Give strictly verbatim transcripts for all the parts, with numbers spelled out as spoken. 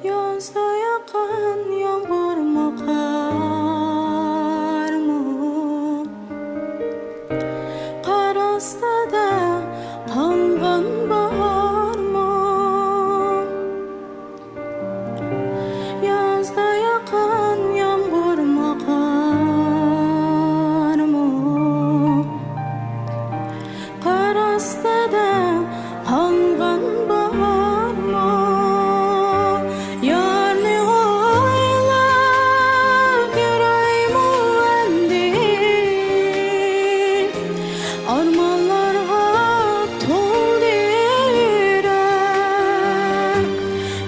يازدا ياغقان يامغۇرمۇ، قارمۇ، قار ئاستىدا قالغان باھارمۇ؟ يازدا ياغقان يامغۇرمۇ، قارمۇ، قار ئاستىدا قالغان باھارمۇ؟ يارنى ئويلاپ يۈرەيمۇ ئەمدى؟ ئارمانلارغا تولدى يۈرەك.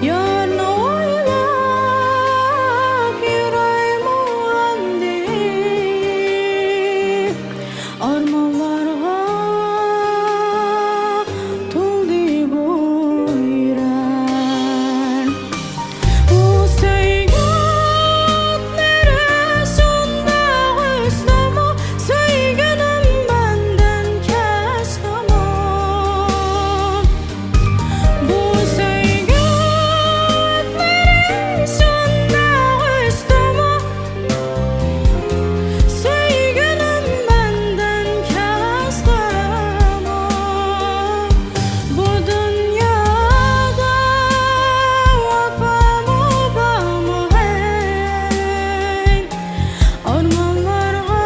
يارنى ئويلاپ يۈرەيمۇ ئەمدى؟ ئارمانلارغا تولدى بۇ يۈرەك. بۇ سۆيگۈ ئوتلىرى شۇنداق ئۆچتىمۇ، سۆيگىنىم مەندىن كەچتىمۇ؟ بۇ سۆيگۈ ئوتلىرى شۇنداق ئۆچتىمۇ؟ سۆيگۈنۈم مەندىن كەچتىمۇ؟ بۇ دۇنيادا ۋاپامۇ بارمۇ ھەي؟ ئارمانلارغا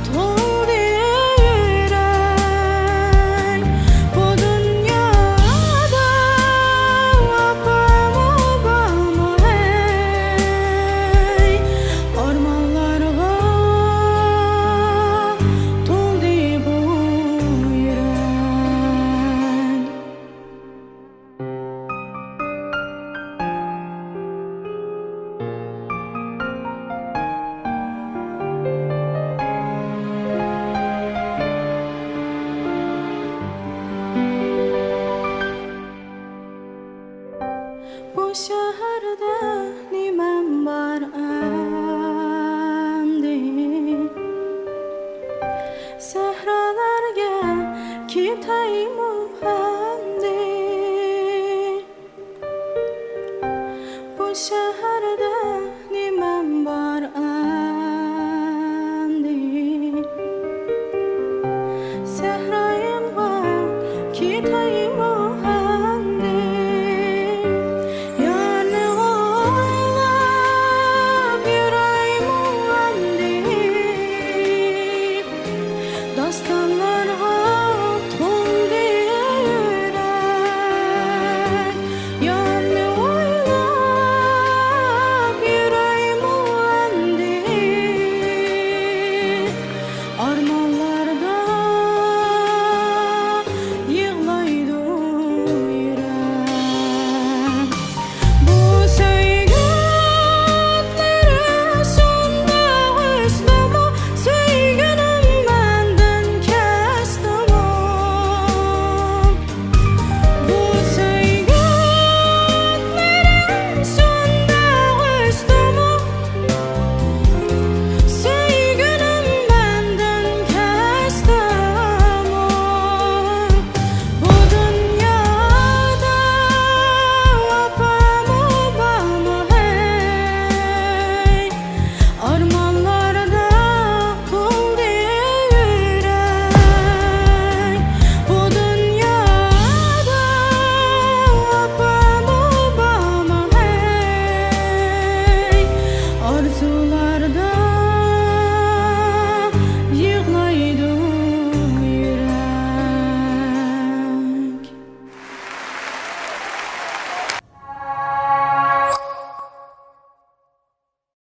تولدى يۈرەك. بۇ دۇنيادا ۋاپامۇ بارمۇ ھەي؟ ئارمانلارغا تولدى بۇ يۈرەك. بۇ شەھەردە نېمەم بار ئەمدى؟ سەھرالارغا كېتەيمۇ ئەمدى؟ بۇ شەھەردە نېمەم بار ئەمدى؟ سەھرايىمغا كېتەيمۇ